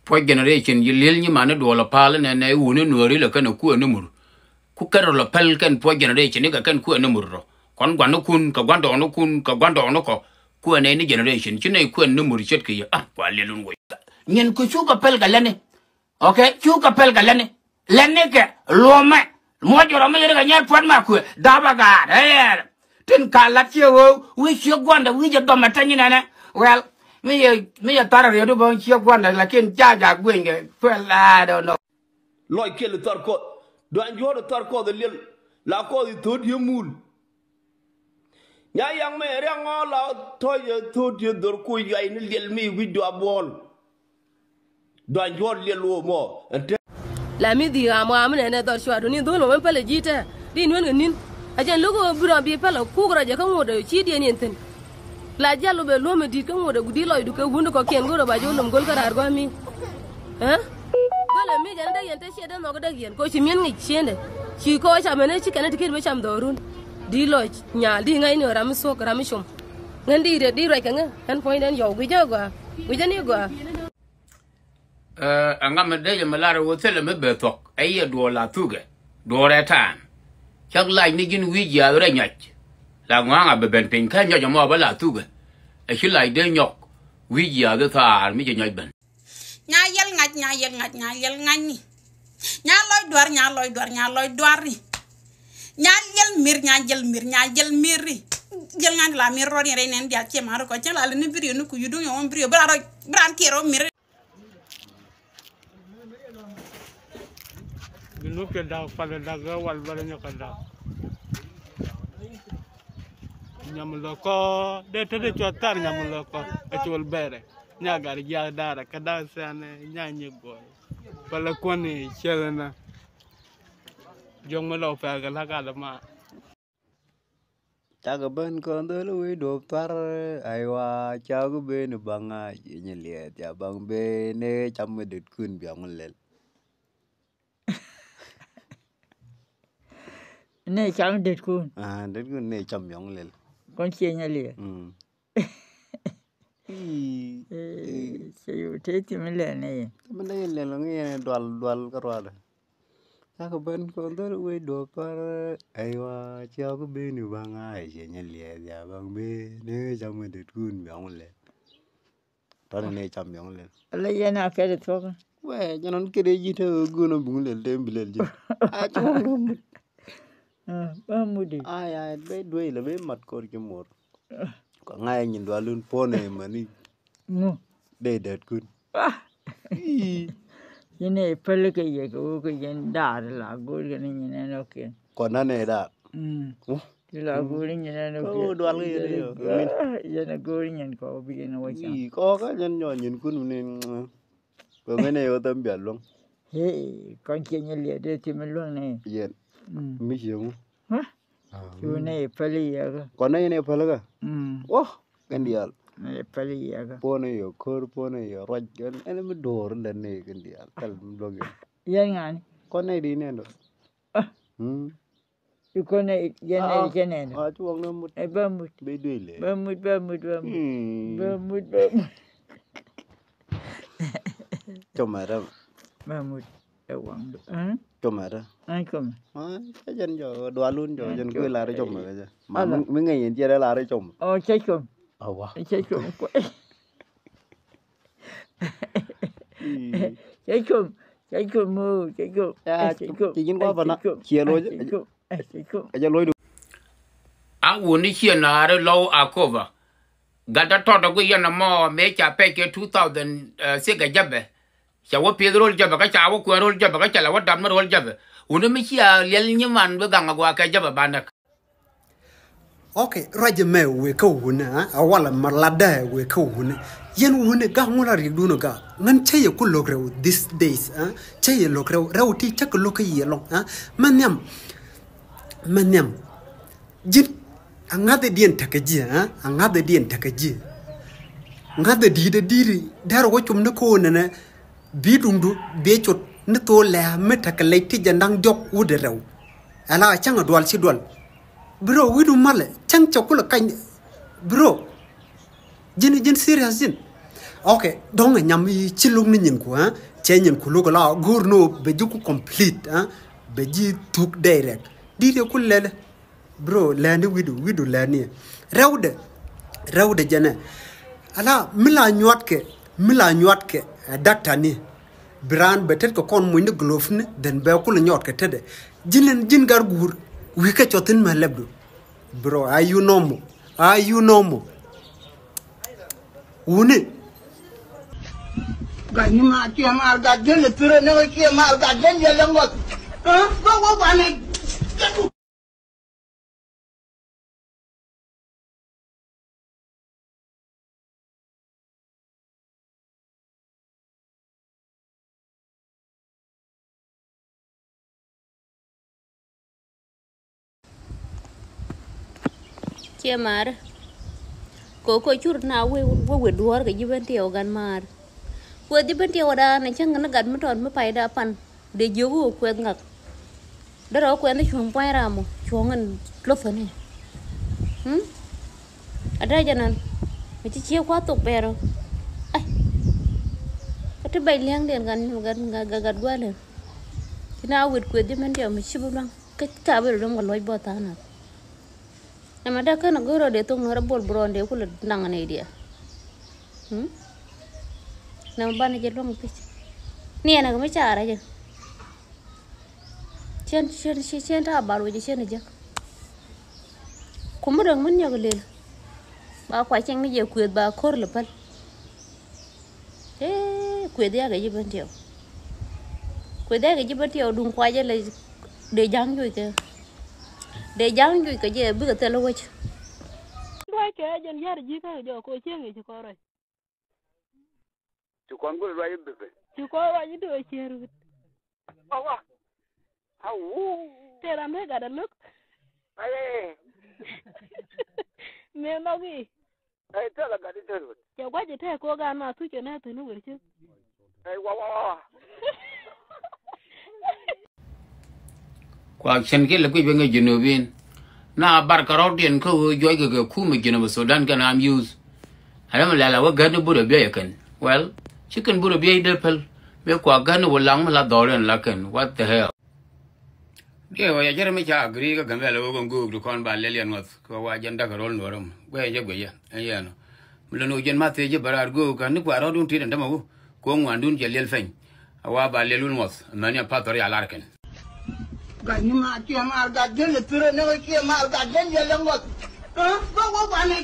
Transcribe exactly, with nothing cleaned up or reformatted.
Puɔ̱c generation ji̱ li̱el nyiman ni duɔl a pal nɛnɛ wuni nuɔri lɛ kɛn a kuɛ ni mur. Ku kɛn rɔ lɔ pɛl kɛn puɔ̱c generation ni kɛ kɛn kuɛ ni mur rɔ. Kɔn guanikun kɛ guandɔɔnikun kɛ guandɔɔnikɔ. Kuɛ nɛy ni generation ci nɛy kuɛ ni mur ce̱tkɛ yɛ a kua liɛl wun wec. Nyin ku cukɛ pɛl kɛ lɛni. Ok, cukɛ pɛl kɛ lɛni. Lɛni kɛ luɔmɛ. Muɔc rɔ mi yɛn kɛ nyɛr puɔ̱t ma kuɛ dap a gaat. Ɛ yɛr tin ka lat ciɛ ɣöö wi̱i̱ ciɛ guandɛ wi̱i̱ jɛ dɔmɛ tɛny nɛnɛ. Well, mi yɛ mi yɛ thar a riɛdu bä ciɛ guandɛ lakin ca ja guenyɛ. Well, I don't know. Lɔc kiɛl thar kɔth. Duany juɔ̱ɔ̱r thar kɔth liɛl. La kɔth i thot yɛ mul. Nya yaŋ mɛ riaŋ ɔ la tɔc ɛ thot yɛ dhor kuc yuay ni liɛl mi wi̱c dua buɔl. Duany juɔ̱ɔ̱r liɛl woo mɔ. Ɛn te. La mi dhii ɣaam ɣaam inɛnɛ dhɔr cua duni dhul mɔ ben pälɛ ji̱ tɛ di nuenkɛ ni̱n. A jɛn lo̱k ɣöö bi rɔ bi pälɛ kuk rɔ jɛ kä ŋot ɛ ci diɛn yɛn thi̱n. La jal wä bɛ luɔ̱mɛ di̱t kä ŋot ɛ gudi lɔcdu kɛ wund kɔkiɛn go̱rɛ ba jɛ wä lom go̱l kä raar gua̱a̱mi. Ɛ gölɛ mi jɛn däk yɛn te ciɛ dee nhɔk däk yɛn kɛ ɣöö ci mi̱en ŋic ciendɛ. Ci kɔc cam ɛn ɛ ci kɛn ɛ ti ket bä cam dhɔrun. Di lɔc nyaal di ŋa̱cni ɣöö ram mi thuɔ̱k ram mi com. Ŋän di riɛt di ruac kɛ ŋä ɣän puɔ̱nydɛn yɔw gui̱cä gɔaa gui̱cä ni gɔaa. Ɛ ŋa mi dee jɛ mi lar ɛ wä thilɛ mi bɛ thuɔ̱k ɛ yɛ duɔɔr la thukɛ duɔɔr ɛ ta̱a̱n. Cäk lac ni ji̱n wi̱i̱ jiaath rɛ nyɔc. La ŋɔaŋ a bɛ ben piny kä nyɔc ɛmɔ bä la thukɛ. Ɛ ci lac dee nyɔk wi̱i̱ jiaath thaar mi jɛ nyɔc ben. Nya yɛl ŋa̱c nya yɛl ŋa̱c nya yɛl ŋa̱cni. Nya lɔc duar nya lɔc duar nya lɔc duari. Nya yɛl mir nya yɛl mir nya yɛl miri. Yɛl ŋa̱c la mir rɔɔd in rɛy nɛn diaal ciɛ ma̱a̱r kɔ cä la lɛ ni birio ni ku yuduŋ yɔŋ birio bi raan rɔ bi raan kiɛ rɔ mir. Bi luk kɛ dak pal dak wal bal nyɔk kɛ dak. Nyam lɔkɔ dee te dee cua thar nyam lɔkɔ a col bɛrɛ nya gar jiak darɛ kɛ dak sɛn nya nyi gɔy. Pal kuɔn i̱ cɛl na. Jɔŋ mi lɔ pɛl kɛ lak al ma. Cakɛ ben kɔn dhol wi̱i̱ duɔ̱p thuar. Aywa cakɛ ben baŋ a ji̱ nyi liɛth ca baŋ ben ni cam mi det kun biɔŋ lɛl. Ni cam det kun. Ah, det kun ni cam biɔŋ lɛl. Kɔn cie nyi liɛth. Mm. Ii, ii. Cɛ yo̱o̱ te ti mi lɛl ni yɛn. Ti mi lɛl ni yɛn dual dual kä ruadɛ. Cakɛ ben kɔn dhol wi̱i̱ duɔ̱p thuar. Aywa ciɔk beni baŋ a ciɛ nyɛ liɛth ya baŋ beni cam mi det kun biɔŋ lɛl. Tɔni ni cam biɔŋ lɛl. Ala yɛn a kɛt thuɔk. Wɛ jɛn ɔn kɛt ji̱ te gun ɔ buŋ lɛl te bi lɛl ji̱. A cuɔk rum. Ba mudi. Ay ay be duey lɛ be mat kor ci mor. Kɔ ŋa̱c nyin dualun pone mani. Ŋu. Dee det kun. Ah. Ii. Yɛn ɛ päl kɛ yɛ kɛ wä kɛ yɛn daar la go̱o̱r kɛ ni nyin ɛn ɔkiɛn. Kɔn nan ɛ daar. Mm. Wu. Ti la go̱o̱r nyin ɛn ɔkiɛn. Kɛ wä dual kɛ yɛn ɛ yɔ. Ah, yɛn ɛ go̱o̱r nyin kɔ bi yɛn wä cam. Ii, kɔ kä yɛn nyɔ nyin kun ni. Kɛ ŋɛ ni yɔ thɛm bia luäŋ. Hee, kɔn kiɛ nyɛ liɛ dee ti mi luäŋ ni. Yɛn. Mm. Mi ciɛ ŋu. Hä? Cu nɛ yɛ päl yɛ kä. Kɔn nɛ yɛn yɛ päl kä? Mm. Wah, kɛn diaal. Nɛ yɛ päl yɛ kä. Puɔ̱n yɛ ko̱r, puɔ̱n yɛ ruac, ɛn, ɛn mi do̱r lɛ nɛ kɛn diaal. Kɛl mi luɔk yɛ. Yɛn ŋa̱ni? Kɔn nɛ di nɛ dɔ. Ah. Mm. Ikɔn nɛ yɛn nɛ cɛ nɛ dɔ. Ah, cuɔk nɛ mut. Ɛ bä mut. Bɛ duël lɛ. Bä mut, bä mut, bä mut. Mm. Bä mut, bä mut. Cɔmɛ rɛ. Bä mut. Ɛ waŋdu. Ɛn? Cɔmɛ rɛ. Ɛn cɔmɛ. Cɛ jɛn jɔ dualun jɔ jɛn kuɛ lar cɔmɛ kɛ jɛ. Ma mi ŋɛny in tiɛrɛ lar cɔmɛ. Ɔ cɛ cɔm. Awa. Cɛ cɔm kuɛ. Cɛ cɔm. Cɛ cɔm o cɛ cɔm. Cɛ cɔm. Ci jin kua bana ciɛ lɔ. Cɛ cɔm. Cɛ cɔm. Cɛ lɔ. A wuni ciɛ naari lɔw a kova. Gat a tɔt a gui yɛn a mɔ mëë ca pɛc kɛ two thousand six a jabɛ. Ca wä pieth rol jabɛ kä ca wä kuɛn rol jabɛ kä ca la wä dam ni rol jabɛ. Wuni mi cia liɛl nyiman bi gaŋ a gua kɛ jabɛ ba näk. Ok, ruac mɛ wee kä wuni a walɛ ma latdɛ wee kä wuni. Yɛn wuni gaŋ ŋun a riɛkdun a gaŋ ŋän cä yɛ ku lo̱k rɛw these days a cä yɛ lo̱k rɛw rɛw ti cä kɛ lo̱k kä yɛ lɔŋ a mɛ nhiam. Mɛ nhiam. Ji̱n a ŋa̱thɛ diɛn tekɛ ji̱ a a ŋa̱thɛ diɛn tekɛ ji̱. Ŋa̱thɛ di̱i̱t a di̱i̱t dɛr wä cum ni ko̱o̱n nɛnɛ. Bi duŋdu bi cot ni thok lɛ̈ɛ̈ mi tekɛ lɛc ti jɛ naŋ diɔ̱k wut rɛw. Ala cäŋ a dual ci dual. Bro wi̱du malɛ cäŋ cɛ kulɛ kany. Bro. Ji̱n ji̱n serious ji̱n. Ok, dɔ̱ŋ ɛ nyam i̱ ci lo̱k ni nyinku, eh? Cɛ nyinku lo̱k la go̱o̱r ni bɛ ji̱ ku complete, eh? Bɛ ji̱ thuk direct. Di̱t ɛ ku lɛlɛ. Bro, lɛni wi̱du, wi̱du lɛni. Rɛwdɛ, rɛwdɛ jɛnɛ. Ala, mi la nyuatkɛ, mi la nyuatkɛ, eh, dakta ni. Bi raan bɛ tet kɛ kɔn muny ni glove ni, then bɛ kulɛ nyuatkɛ tetdɛ. Ji̱n lɛn, ji̱n gar guur, wi̱i̱ kɛ cɔthin mɛ lɛpdu. Bro, are you normal? Are you normal? Wuni. Gat ni ma kiɛ mal gat den le pire ne kiɛ mal gat den yɛ lɛ ŋɔth. Ɛ, ba wä ba ne. Ciɛ maarä. Kɛ ɣöö kɛ cur na wee wä wee duɔ̱ɔ̱r kɛ ji̱ ben tiɛw gan maar. Kuɛ ji̱ ben tiɛw dan cäŋ ni gat mi tɔt mi payda pan. Dee jiök wä kuɛth ŋak. Derɛ wä kuɛth ni cuɔ̱ŋ pua̱ny ram mɔ cuɔ̱ŋ in lothäni. Hmm? Ada jɛ nan mi ci cie kuath thok bɛɛr ɔ. Ai. Kä ti bɛc lia̱ŋdiɛn gat gat gat gua̱lɛ. Ci na wet kueth ji̱ mɛn diɛ mi ci bi luaŋ. Kä ka bi rɔ dom kɛ luɔc bɔ tha̱a̱ŋ nath. Nɛmɛ dee kɛn a go̱o̱r rɔ dee thok ni rɔ bol bi rɔɔn dee kulɛ naŋ nɛy diɛ. Hmm? Nɛmɛ banɛ jɛ luaŋ pi̱c. Ni ɛn a kɛ mi caarä jɛ. Cien, cien, cien, cien ta̱a̱ bal wec cien a jek. Kum bi däŋ min nyɔk lel. Ba kua cieŋ ni jɛ kuëth ba ko̱r lɛ päl. Ee, kuëth yakɛ ji̱ ben tiɛw. Kuëth yakɛ ji̱ ben tiɛw duŋ kua jɛ lɛ dee ja̱ŋ juc kɛ. Dee ja̱ŋ juc kɛ jɛ bikɛ thil wec. Ruac kɛ jɛn yar ji̱ kä jɔ ko cieŋ i̱ ci kɔn ruac. Ci kɔn gul ruac i̱ bikɛ. Ci kɔn ruac i̱ dee cier wit. Awa. Awu. Tëë ram dee gat a lo̱k. Aye. Mëë nhɔk i̱. Aye, tëë la gat i̱ tëë wut. Cɛ gua̱c i̱ tëë ko̱o̱k an ma thuc kɛ nɛ thi̱n i̱ wër cä. Aye, wa, wa, wa, wa. Kuak cɛn kiɛ lɛ kui̱c bä ŋäc Junubin. Na bar kɛ rɔ̱diɛn kä ɣöö juɔc kɛ kɛ kumɛ Junub Sudan kɛn am youth. Ɛ ram lɛl a wä gät ni burɛ biɛy ɛ kɛn. Well, ci kɛn burɛ biɛy dee päl. Mëë kuak gät ni wä laŋ mi la dhɔriɛn la kɛn. What the hell? Diɛ wä ya jɛrɛ mi ca agree kä Gambɛl wä kɛn göök di kɔn ba lɛl yɛn ŋuɔth kɛ wa jɛn dakɛ rol nuɔrä mi guɛyɛ jɛ guɛyɛ ɛn yɛn ɔ. Mi lɛ ni wä jɛn ma thiec jɛ bä raar göök kɛ ni kua rɔɔdun tit ɛn tämɛ wä. Kɛ wä ŋuandun jɛ liɛl pɛny. A wa ba lɛl wun ŋuɔth mɛn yɛ path ɔ ri a lar kɛn. Gat ni ma kiɛ mal gat jɛn lɛ pire ni kiɛ mal gat jɛn yɛ lɛ ŋuɔth. Ɛ, bä wä ba ni.